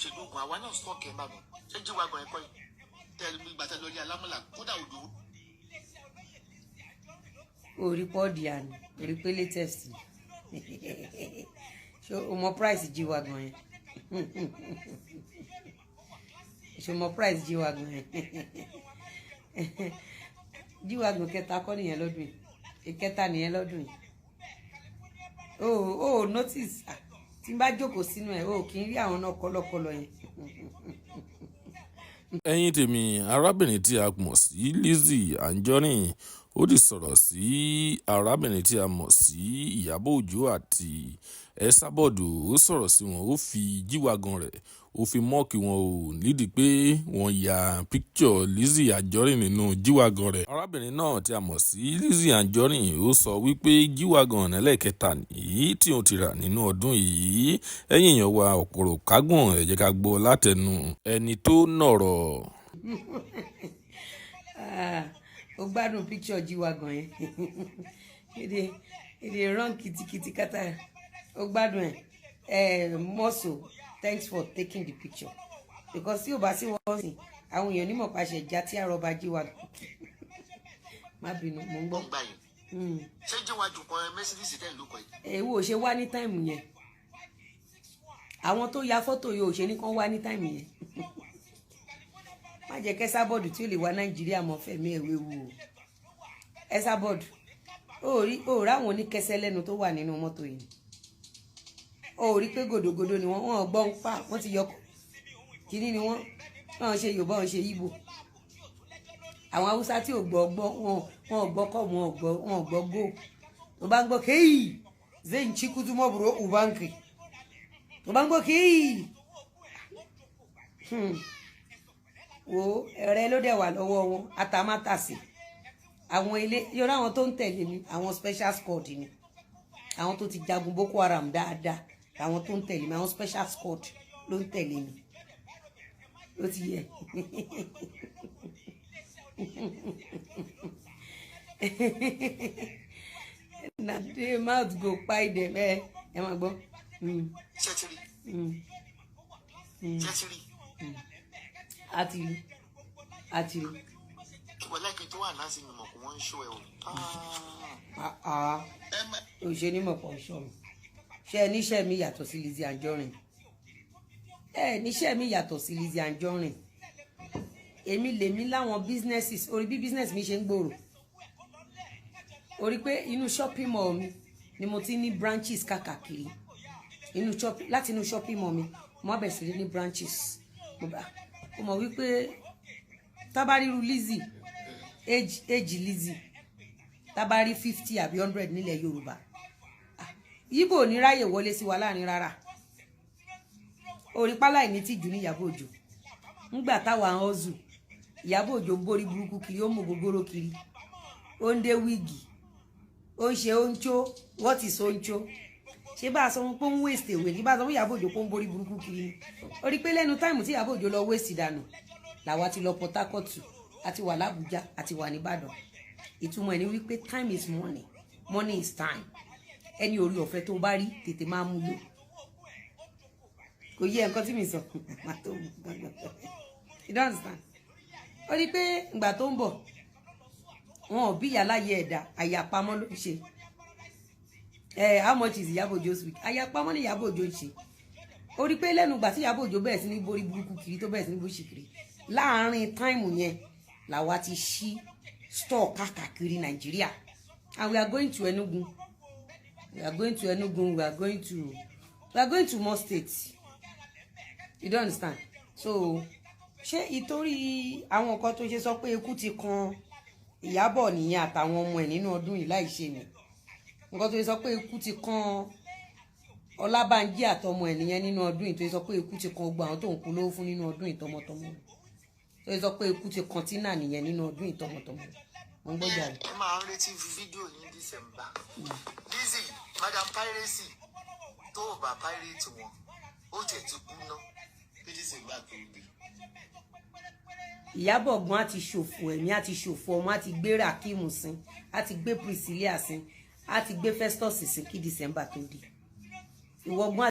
Ṣe lóògùn àwa náà stock ẹ̀ ń bàdàn. Ṣé G-Wagon ẹ̀kọ́ yìí tẹ́ ẹ gbà tẹ́ lórí alámọ̀là kódà òjò? Orí pọ́ọ̀dì àná, orí pé latest ni. Ṣé o mọ price G-Wagon yẹn? Ṣé o mọ price G-Wagon yẹn? G-Wagon kẹta kọ́ nìyẹn lọ́dún yìí, ìkẹta nìyẹn lọ́dún yìí. O notice? Ah, tí n bá jókòó sínú ẹ̀, o kì í rí àwọn náà kọ́lọ́kọ́lọ́ yẹn. Ẹ̀yin tèmi, arábìnrin tí a mọ̀ sí Lizzy Anjorin, ó ti sọ̀rọ̀ sí arábìnrin tí a mọ̀ sí Ìyábọ̀ Òjó àti Esabod. Ó sọ̀rọ̀ sí wọn, ó fi G-Wagon rẹ̀, ó fi mock wọn ò nídìí pé wọ́n ya picture Lizzy Anjorin nínú G-Wagon rẹ̀. Arábìnrin náà tí a mọ̀ sí Lizzy Anjorin, ó sọ wípé G-Wagon ẹlẹ́kẹta nìyí tí òun ti rà nínú ọdún yìí. Ẹ̀yin èèyàn wa, ọ̀pọ̀rọ̀ kágùn, ẹ jẹ́ ká gbọ́ látẹnu ẹni tó nọ̀rọ̀. Ah, ó gbádùn picture G-Wagon yẹn. Èdè èdè rán kìtìkìtì kátà, ó gbádùn ẹ. Ẹ mọ́sọ̀, thanks for taking the picture, because tí ò bá sí wọ́n sìn, àwọn èèyàn onímọ̀ pàṣẹ ìjà tí àrọ́bà G-Wagon. Má bínú, mò ń gbọ́. Gbà yìí, ṣé G-Wagon kan Mercedes tẹ́ ń lóko yìí? Èwo ò ṣe wá ní time yẹn? Àwọn tó ya fọ́tò yìí ò ṣe ní kán wá ní time yẹn. Má jẹ́ k'Esabod tí ó lè wá Nàìjíríà mọ́ fẹ̀mí ẹ̀ wéwu o. Esabod, ó rí ó ráwọn oníkẹsẹ́ lẹ́nu tó wà nínú mọ́tò yìí, ó rí pé gòdògòdò ni wọ́n. Wọ́n gbọ́ ń pa wọ́n ti yọ kínní ni wọ́n. Wọ́n ṣe Yorùbá, wọ́n ṣe Ìgbò, àwọn Haúsá tí ò gbọ́ gbọ́ wọn, wọn ò gbọ́ kọ́, wọn ò gbọ́, wọn ò gbọ́ gò. Tó bá ń gbọ́ kéyì zayn chikutu mọ́ bùrọ̀ ubanki, tó bá ń gbọ́ kéyì, wo ẹ̀rẹ́ ló dẹ̀ wà lọ́wọ́ wọn. Atamátàsí àwọn ilé yọrọ, àwọn tó ń tẹ̀lé mi, àwọn special squad ni, àwọn tó ti jagun Boko Haram dáadáa. Àwọn tó ń tẹ̀lé mi, àwọn special squad ló ń tẹ̀lé mi. Ó ti yẹ. Na the mouth go kpai dem. Ẹ ẹ máa gbọ́. Ṣé ti rí? Ṣé ti rí? A ti rí, a ti rí. Kí wọ́n láìpẹ́ tó wà náà sí mi mọ̀ kó wọ́n ń ṣó ẹ o. Ah, ah. Ẹ má Ò ṣe ní mọ̀pọ̀ ṣọ́ mi. Ṣé ẹ níṣẹ́ mi yàtọ̀ sí Lizzy Anjorin? Ẹ níṣẹ́ mi yàtọ̀ sí Lizzy Anjorin. Èmi lèmi láwọn businesses. Orí bí business mi ṣe ń gbòòrò, orí pé inú shopping mall mi ni mo ti ní branches káàkiri inú shopping. Láti inú shopping mall mi, mo bẹ̀rẹ̀ sí ní branches. Mo bá mo mọ̀ wípé tábàríru Lizzy, age Lizzy, tábàrí 50 àbí 100 nílẹ̀ Yorùbá, Yíbò ní ráyè wọlé sí wa láàrin rárá. Orí pálá ìní tìjú ní Ìyábọ̀ Òjó. Ńgbà táwa ń hustle, Ìyábọ̀ Òjó ń borí burúkú kiri, ó ń mú gogoro kiri, ó ń dé wig, ó ń ṣe oúnjó. What is oúnjó? Ṣé bá a sọ fún pé ó ń waste away ní? Bá a sọ fún Ìyábọ̀ Òjó pé ó ń borí burúkú kiri ni. Ó rí pé lẹ́nu time tí Ìyábọ̀ Òjó lọ waste dànù, làwa ti lọ Port Harcourt, àti wà l'Ábùjá, àti wà nìbàdàn. Ìtumọ̀ ẹ̀ ni wípé time is money, money is time. Ẹni orí ọ̀fẹ́ tó bá rí, tètè máa mú lò. Kò yẹ nǹkan tí mi sọ. Má tó mú gbọ́ngàn. You don't understand? Ó rí pé ìgbà tó ń bọ̀, wọn ò bí ìyá láyé ẹ̀dá. Àyàpamọ́ ló ń ṣe ẹ. How much is Ìyábọ̀ Òjó's wig? Àyàpamọ́ ní Ìyábọ̀ Òjó ń ṣe. Ó rí pé lẹ́nu ìgbà tí Ìyábọ̀ Òjó bẹ̀rẹ̀ sí ní borí burúkú kiri, tó bẹ̀rẹ̀ sí ní bóṣì kiri, láàárín time yẹn làwa ti ṣí store káàkiri Nàìjíríà. And we are going to Enugu, we are going to Enugu, we are going to more states. You don't understand? So ṣé ìtorí àwọn nǹkan tó ṣe sọ pé ikú ti kan Ìyábọ̀ nìyẹn àtàwọn ọmọ ẹ̀ nínú ọdún yìí láì ṣe ni nǹkan tó ṣe sọ pé ikú ti kan Ọlábànjí àtọmọ ẹ̀ nìyẹn nínú ọdún yìí, tó ṣe sọ pé ikú ti kan gbogbo àwọn tó ń polówó fún nínú ọdún yìí tọmọtọmọ, tó ṣe sọ pé ikú ti kan Tina nìyẹn nínú ọdún yìí tọmọtọmọ? Mo ń gbọ́ jàre. Ẹ máa ń retí fídíò ní December. Lizzy, Madam Piracy, tó o bá pirate wọn, ó tiẹ̀ ti kú ná bí December tó dé. Ìyábọ̀ gan á ti ṣòfò ẹ̀mí, á ti ṣòfò ọmọ, á ti gbé Rakim sin, á ti gbé Priscilla sin, á ti gbé Festus sin kí December tó dé. Ìwọ gan.